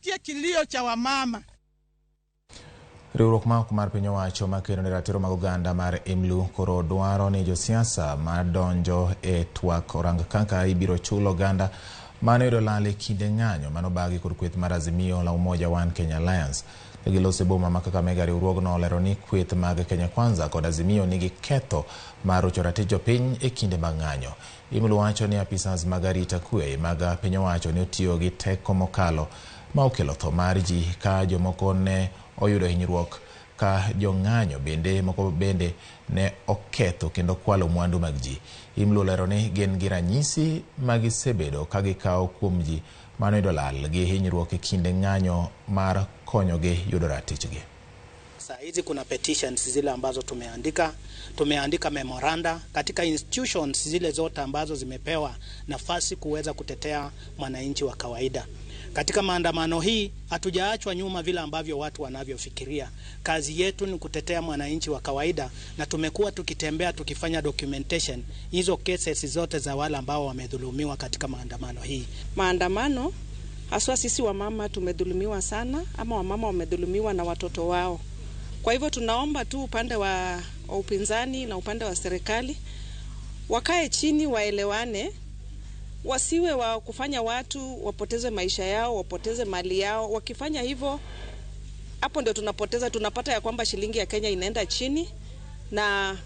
Asikie kilio cha wamama. Riwruok ma ok mar piny owacho makedo ne ratiro mag oganda mar IMLU koro dwaro ni josiasa madonjo e twak orang kaka ibiro chul oganda mane oyudo lal e kinde ng'anyo manobagi kod kweth mar Azimio la Umoja One Kenya Alliance. Ka giloso e boma ma Kakamega, riwruogno olero ni kweth mag Kenya Kwanza kod Azimio nigi ketho mar rocho ratich jopiny e kinde mag ng'anyo. IMLU wacho ni apisas mag arita kwe mag piny owacho ne otiyo gi teko mokalo ma okelo tho mar ji ka jomoko ne oyudo hinyruok ka jong'anyo bende moko bende ne oketho kendo kwalo mwandu mag ji. IMLU olero ni gin gi ranyisi ma gisebedo ka gikawo kuom ji manoyudo lal gi hinyruok e kinde ng'anyo mar konyogi yudo ratichgi. Saa hizi kuna petitions zile ambazo tumeandika memoranda katika institutions zile zote ambazo zimepewa nafasi kuweza kutetea mwananchi wa kawaida. Katika maandamano hii hatujaachwa nyuma vile ambavyo watu wanavyofikiria. Kazi yetu ni kutetea mwananchi wa kawaida, na tumekuwa tukitembea tukifanya documentation hizo cases zote za wale ambao wamedhulumiwa katika maandamano hii. Maandamano haswa sisi wamama tumedhulumiwa sana, ama wamama wamedhulumiwa na watoto wao. Kwa hivyo tunaomba tu upande wa upinzani na upande wa serikali wakae chini, waelewane, wasiwe wa kufanya watu wapoteze maisha yao, wapoteze mali yao. Wakifanya hivyo, hapo ndio tunapoteza, tunapata ya kwamba shilingi ya Kenya inaenda chini na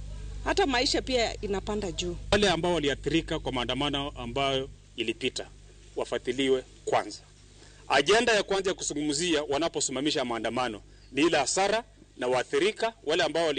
hata maisha pia inapanda juu. Wale ambao waliathirika kwa maandamano ambayo ilipita wafuatiliwe kwanza. Ajenda ya kwanza ya kuzungumzia wanaposimamisha maandamano ni ile hasara na waathirika wale ambao wali